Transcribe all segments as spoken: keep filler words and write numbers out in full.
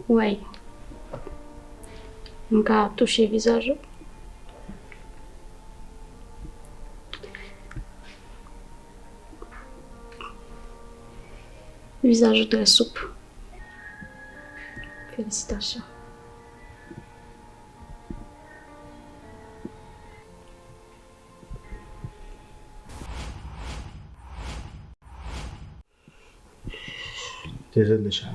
Wey, m ka touche vizaj ou? Vizaj ou trè soup. Felisitasyon. Dezole, Chal.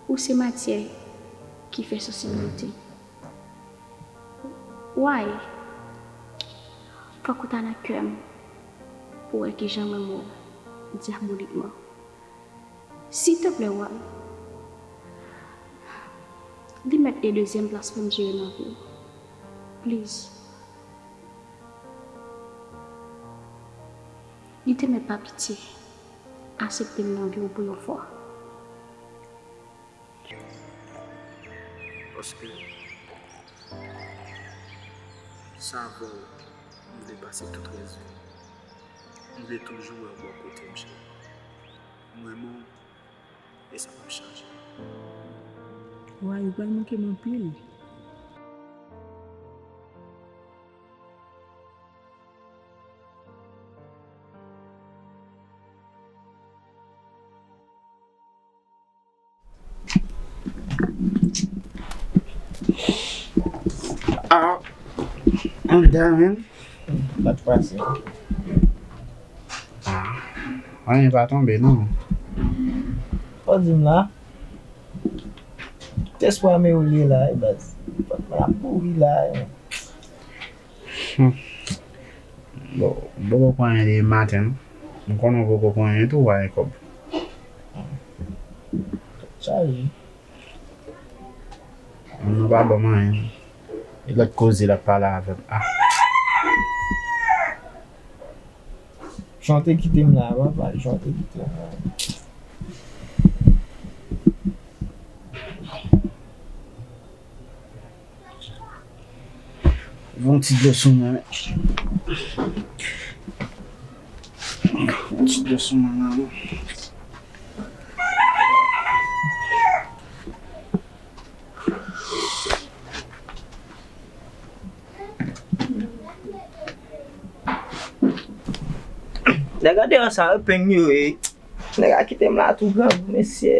Ou se matyè ki fè sosi monte. Why? Fòk ou ta nan kè m pou w wè kijan m renmen w dyabolikman. Silteplè, Why, li mèt e dezyèm plas pou m jere nan vi w. Please. Li te mèt pa pitye. Aksepte m nan vi w pou yon fwa. Paske, se avè w m vle pase tout rès vi m. M vle toujou wè w bò kote m, cheri. M renmen w, e sa p ap chanje. Why, ou pral manke m anpil. Ah, ann dan, men. Bat pase. Ah, anyen pa tonbe, non. Fò di m la. Tout espwa m e ou li la, wi, baz. Fòk mwen ap kouri la, wi. Hmm. Bon, m poko pran anyen depi maten, non. M konnen w poko pran anyen tou, ou pa gen kòb. Chaje. Moun nan pa ban m anyen. E lòt koze l ap pale avè m. Ah. Jan w te kite m la, papa, jan w te kite m la. Yon ti dlo sou mwen, men. Yon ti dlo sou mwen, non. Nèg andeyò sa yo, peng yo ye. Nèg la kite m la tou grangou, mesye.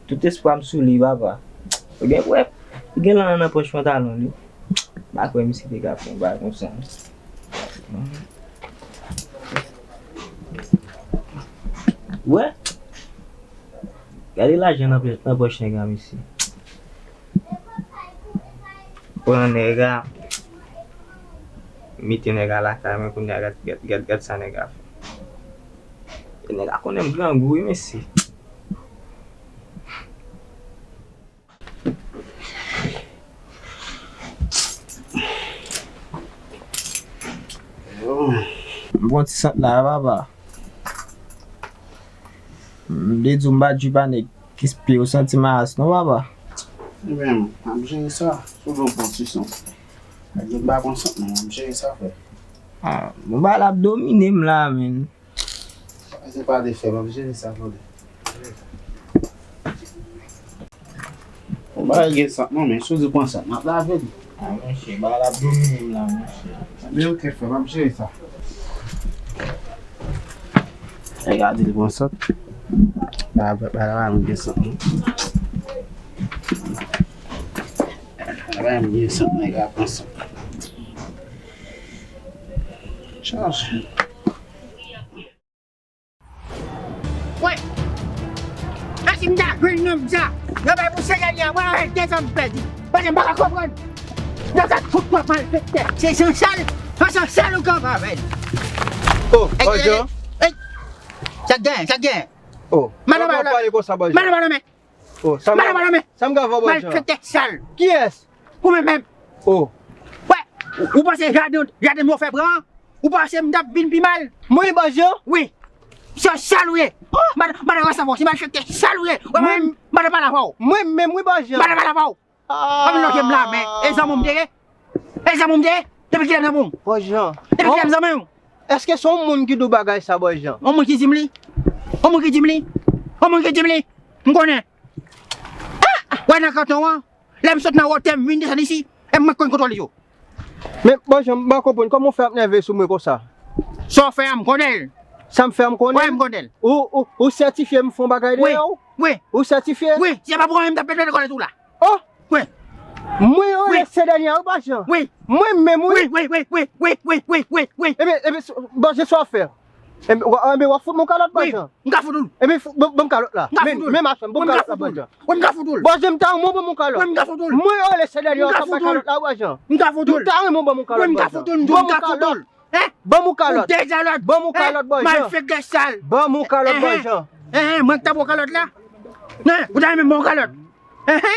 Tout espwa m sou li, papa. Ou gen kwè, li gen lannan nan pòch pantalon li. M pa kwè misye te ka fè yon bagay konsa. Wè? Gade lajan nan pòch, nan pòch nèg la, mesye. Pran nèg la, mete nèg la lakay mwen, kounye a gad, gad, gad, gad sa nèg la fè. E nèg la konnen m grangou, wi, mesye. M pran ti sant la, papa. M te di w m pa t jwe pa nèg ki pye yo santi maras non, papa. Ebyen, m ap jere sa. Sou do pran ti sant. Ak zòt m pa pran sant non, m ap jere sa, frè. Ah, bon, ba l ap domine m la, menn. Sa Se pa de fè, m ap jere sa, tande. Bon, bagay gen sant non, men si w di pran sant, m ap lave li. A, monchè, bagay la domine m la, monchè. Men ok, frè, m ap jere sa. Nèg la di li pran sant. Bagay, bagay la pa menm gen sant non. Bagay la pa menm gen sant, nèg la pran sant. Chaje. Wè! Èske m ta jwenn nonm sa? Yo bay pou Seyè a, mwen avèk de zòm pèdi. Paske m pa ka konprann. Yo ka fout mwen malfektè. Se san sèl, san sèl ou ka avè l. Oh, Bòjò. Sa k gen, sa k gen? Oh, madan pa pale konsa, Bòjò. Madan pa nonmen. Oh, sa m Madan pa nonmen. Sa m ka fè, Bòjò? Malfektè sal. Kiyès? Ou menm menm. Oh. Wè, ou panse jaden, jaden m yo fè pran? Ou panse m t ap vin pi mal? Mwen, Bòjò? Wi. Se sal ou ye. Madan, madan rès avè w, se malfektè sal ou ye. Wè mwen, madan pale avè w. Mwen menm, wi, Bòjò. Madan pale avè w. Pa vin lonje m la, men e zanmi w m te ye. E zanmi w m te ye. Depi kilè m zanmi w? Bòjò. Depi kilè m zanmi w? Èske se yon moun ki di w bagay sa, Bòjò? Yon moun ki di m li? Yon moun ki di m li? Yon moun ki di m li? M konnen. Ah! Wè nan kanton an, lè m sot nan wotè, m vin desann isi, e mwen k konn kontwole yo. Men, Bòjò, m pa konprann kòman w fè ap nève sou mwen konsa. Sa w fè a, m konnen l. Sa m fè a, m konnen l? Wi, m konnen l. Ou, ou, ou sètifye m fè yon bagay dèyè w? Wi. Ou sètifye? Wi, si se pa pou mwen, m t ap pete kòlèt ou la. Oh! Wi. Mwen yo rele Sedènya, wi, Bòjò. Wi. Mwen menm, wi. Wi, wi, wi. Ebyen, ebyen, Bòjò, sa w fè? Ebyen, w ap fout mwen kalòt, Bòjò? M ka fout ou l. Ebyen, ban m kalòt la. M ka fout ou l. Men, men, machann, ban m kalòt la, Bòjò. Wi, m ka fout ou l. Bòjò, m ta renmen w ban m kalòt. Wi, m ka fout ou l. Mwen yo rele Sedènya, w ap bay kalòt la, Bòjò. M ka fout ou l. M ta renmen w ban m kalòt, Bòjò. Wi, m ka fout ou l. Ban m kalòt. Ban m kalòt, Bòjò. Malfektè sal. Ban m kalòt, Bòjò. Mwen k ta ba w kalòt la. Ou ta renmen ban w kalòt.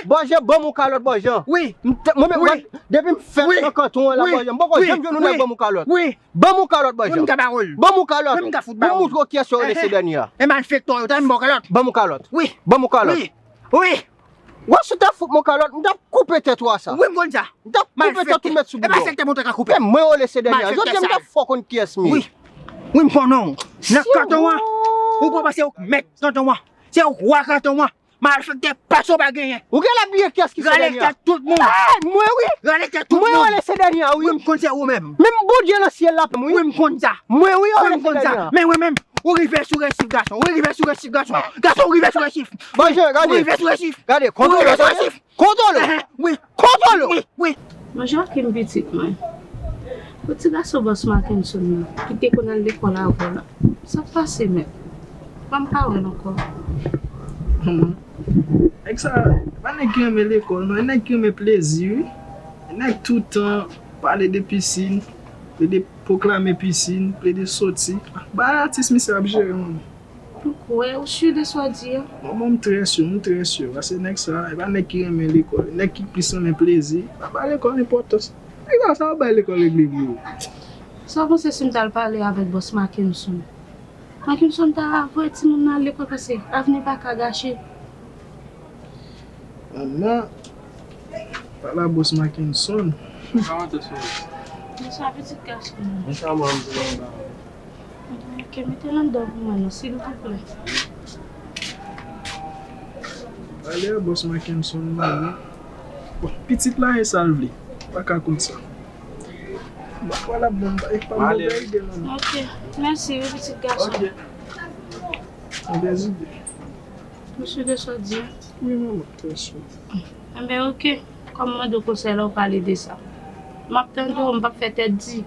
Bòjò, ban m yon kalòt, Bòjò. Wi. Mwen menm, depi m fèt nan kanton an la, Bòjò, m poko janm jwenn yon nèg ban m yon kalòt. Wi. Ban m yon kalòt, Bòjò. Ban m yon kalòt. Pou m moutre w kiyès yo rele Sedènya. E malfektè yo, ta m ba w kalòt. Ban m yon kalòt. Wi. Ban m yon kalòt. Wi. Wi. Wè, si w ta fout mwen kalòt, m t ap koupe tèt ou a sa. Wi, m konn sa. M t ap koupe tèt ou, met sou bidon. E pa sèk te montre ka koupe. Men mwen rele Sedènya. Jodi a m t ap fè w konn kiyès m ye. Wi. Wi, m konnen w. Nan kanton an, ou pa panse ou k mèt kanton an. Se ou k wa kanton an. Malfektè, pase w pa genyen. Ou genlè bliye kiyès ki Sedènya. Rale kè tout moun. Mwen wi. Rale kè tout moun. Mwen rele Sedènya wi. Wi, m konn se ou menm. Menm Bondye nan syèl la wi. Wi, m konn sa. Mwen wi, yo rele Sedènya. Men wi menm, ou rive sou resif gason. Ou rive sou resif gason. Gason, ou rive sou resif. Bòjò, gade. Ou rive sou resif. Gade, kontwole w. Kontwole w. Wi. Kontwole w. Wi, wi. Mwen Joachim pitit mwen. Pou ti gason bòs Mackenson nan, ki te konn al lekòl avè w la. Sa k pase, menm? Ban m pa wè l ankò. Manman, nèg sa, e pa nèg ki renmen lekòl, non. E nèg ki renmen plezi, wi. E nèg toutan pale de pisin, plede pwoklame pisin, plede soti. Bagay atis misye ap jere, manman. Ou kwè, ou si de sa w di a? Bon, bon, m trè si, m trè si. Paske nèg sa, e pa nèg ki renmen lekòl. Nèg ki plis renmen plezi. Pa ba lekòl enpòtans. Nèg sa, sa w bay lekòl regle vre. Sa w panse si m t al pale avèk bòs Mackenson? Mackenson ta avèti moun nan al lekòl paske avni pa ka gache. Manman, pale a bòs Mackenson. Kòman te sou? Bonswa, pitit gason. Bonswa, manman. Ok, mete l anndan pou mwen non, silvouplè. Pale a bòs Mackenson, manman. Bon, pitit la e sa l vle. Pa ka konn sa. Bon, vwala, bon, e pa move ide, manman. Ok, mèsi wi, pitit gason. Ok. Move ide. Misye de sa w di a? Wi, manman, trè si. Enben, ok. Kòm m mande w konsèy la, w pale de sa. M ap tande w, m p ap fè tèt di.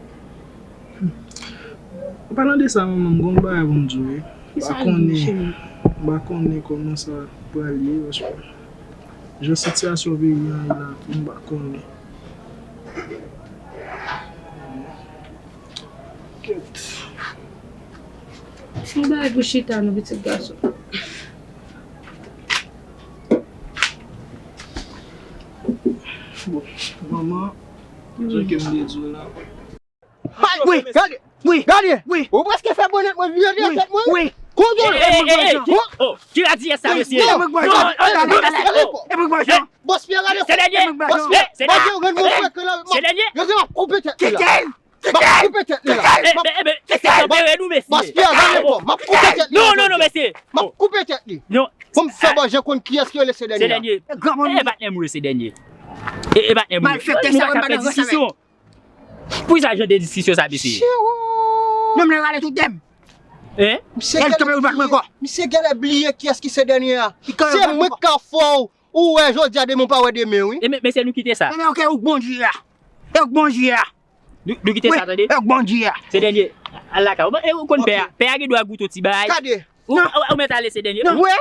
An palan de sa, manman, m gen yon bagay pou m di w, wi. Kisa l ye, cheri? M pa konnen kòman sa pral ye, paske jan sitiyasyon peyi an ye la, tou, m pa konnen. Kèt. Se yon bagay pou chita, non, pitit gason. Bon, manman, jan ke m te di w la. Wi, gade, wi, gade, wi. Ou prèske fè bonèt mwen vire dèyè tèt mwen. Wi. Kontwole. Ey, ey, ey, ey, ki, oh, ki radiyès sa, mesye? Non, non, non, non, non, non, oh. Bòs Pyè, gade. Se dènye. Bòs Pyè, gade mwen frekan la. Se dènye. Yo di m ap koupe tèt li la. M ap koupe tèt li la. M ap, m ap, m ap koupe tèt li. Non, non, non, mesye. M ap koupe tèt li. Non. Pou m fè Bòjè konn kiyès ki rele Sedènyè. Sedènyè. E patnè m wi Sedènyè. E, e patnè m wi. Malfektè sa, w pa nan rans avè l. Poukisa jan de diskisyon sa, mesye? Nonm nan rale tout dèm. Hein? Misye genlè, misye genlè bliye kiyès ki Sedènyè a. Se mwen k ka fè w, ou wè jodi a, demen w pa wè demen, wi. E men, mesye, nou kite sa. Men, men, ok, ou k bon Dye a. E ou k bon Dye a. Nou, nou kite sa, tande? E ou k bon Dye a. Sedènyè, al lakay ou. E ou konn pè a. Pè a gen dwa goute yon ti bagay. Gade. Ou, ou, ou mèt ale Sedènyè. Wè,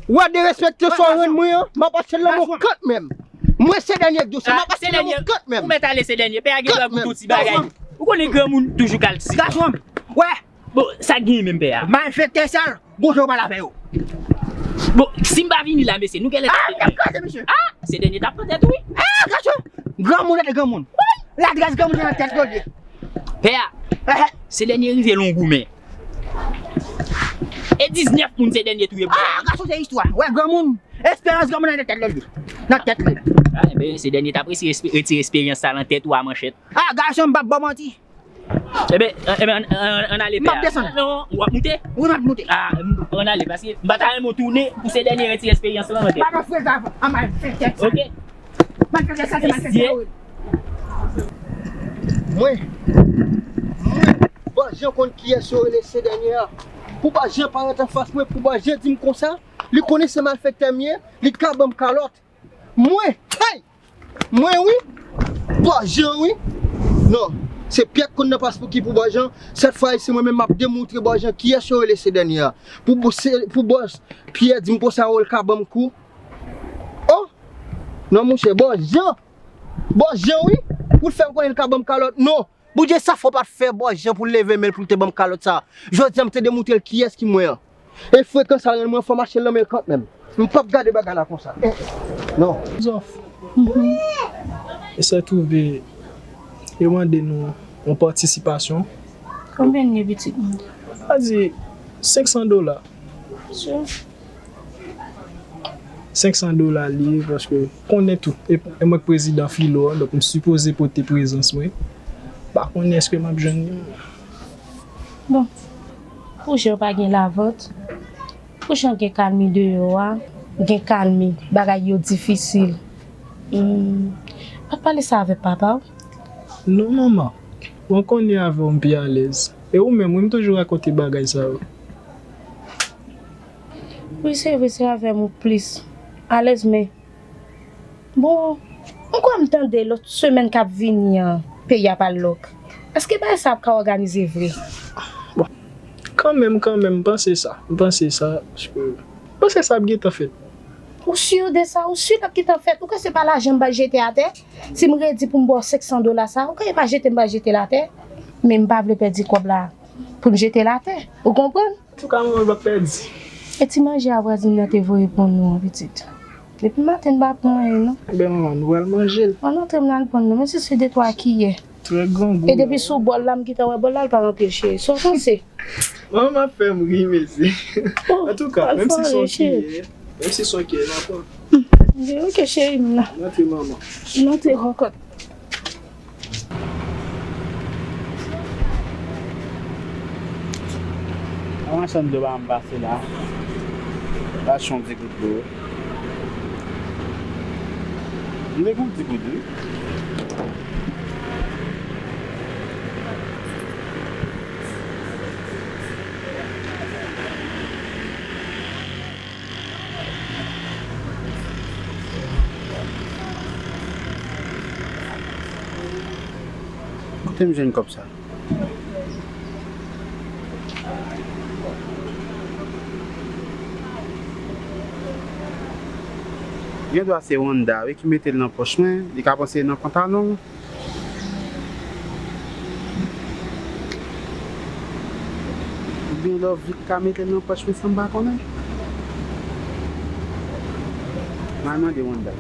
wè derespekte sa w rann mwen an, m ap achte l nan mokant menm. Mwen Sedènyè k di w sa, m ap achte l nan mokant menm. Ou mèt ale Sedènyè, pè a gen dwa goute yon ti bagay. Ou konnen granmoun toujou kalsinan. Gason m, wè. Bon, sa k genyen menm pè a? Malfektè sal, gon jan w pale avè yo. Bon, si m pa vini la, mesye, nou genlè t ap kraze, mesye. Ah, Sedènyè t ap pran tèt ou, wi. Ah, gason, granmoun rete granmoun. Ladrès granmoun nan tèt yo l ye. Pè a, Sedènyè rive longou men. E diznèf moun Sedènyè touye pou. Ah, gason se istwa. Wè granmoun. Esperans granmoun nan tèt li. Nan tèt li. Ah, enben, Sedènyè t ap resi-, retire esperyans sa nan tèt ou a manchèt. Ah, gason, m p ap ba w manti. Enben, enben, ann, ann, ann ale pè a. M ap desann. Non, w ap moute? Wi, m ap moute. Ah, ann ale, paske m pa ta renmen w tounen pou Sedènyè retire esperyans lan nan tèt. Pa nan frè sa, an malfektè sa. Ok. Malfektè sa, se malfektè yo. Mwen, mwen, Bòjè konn kiyès yo rele Sedènyè a. Pou Bòjè parèt anfas mwen, pou Bòjè di m konsa, li konnen se malfektè m ye, li ka ban m kalòt. Mwen, hey! Mwen wi, Bòjè wi. Non, se Pyè k konn nan pas pou ki pou Bòjè. Sèt fwa se mwen menm m ap demontre Bòjè kiyès yo rele Sedènyè a. Pou, pou, se, pou bòs Pyè di m konsa yo l ka ban m kou. Oh! Non, monchè, Bòjè. Bòjè, wi. Pou l fè m konnen l ka ban m kalòt. Non. Bondye sa fò pa t fè Bòjè pou l leve men l pou l te ban m kalòt sa. Jodi a, m te demontre l kiyès ki mwen an. E frekans sa rann mwen fò m achte l nan men l kantmenm. M p ap gade bagay la konsa. Eh, non. Zòf. Mhm. E sa twouve, yo mande nou yon patisipasyon. Konbyen l ye, pitit mwen? Sa di, senk san dola. Sure. Senk san dola li ye, paske konnen tou, e, e mwen k prezidan Filo a, donk m sipoze pote prezans mwen. M pa konnen èske m ap jwenn li. Bon, pou jan pa gen lavant, pou jan gen kalmi deyò a, gen kalmi, bagay yo difisil. Hmm, pa t pale sa avèk papa w? Non, manman. Mwen konnen avè w m pi alèz. E ou menm, wi, m toujou rakonte bagay sa yo. Wi, se vre, se avè m ou plis alèz, men, bon, m kwè m tande lòt semèn k ap vini an, peyi a pral lòk. Èske bagay sa ap ka òganize vre? Bon, kanmenm, kanmenm, m panse sa. M panse sa, paske m panse sa ap gentan fèt. Ou si de sa? Ou si l ap gentan fèt? Ou kwè se pa lajan m pral jete atè? Si m redi pou m ba w senk san dola sa, ou kwè e pa jete m pral jete l atè? Men m pa vle pèdi kòb la pou m jete l atè. Ou konprann? Antouka, manman, m p ap pèdi. E ti manje a vwazin nan te voye pou nou an, pitit? Depi maten, n pa pran anyen, non. Ebyen, manman, nou pral manje l. Ann antre, m al pran l, non. Men si se de twa kiyè. Trè grangou. E depi sou bòl la, m gentan wè bòl la, l pa ranpli l, cheri. Sa w panse? Manman, m ap fè m ri, mesye. Oh, antouka, menm si se yon kiyè, menm si se yon kiyè, n a pran. Ok, cheri m nan. N antre, manman. N antre, kòkòt. Yon machann dlo ba m pase la. L achte yon ti gout dlo. M te gen yon ti gout, wi. Kote m jwenn kòb sa? Gen dwa se Wanda, wi, ki mete l nan pòch mwen. Li ka panse nan pantalon. Oubyen Lovely ka mete l nan pòch mwen san m pa konnen. M al mande Wanda.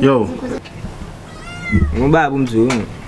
Yo. Yon bagay pou m di w, wi.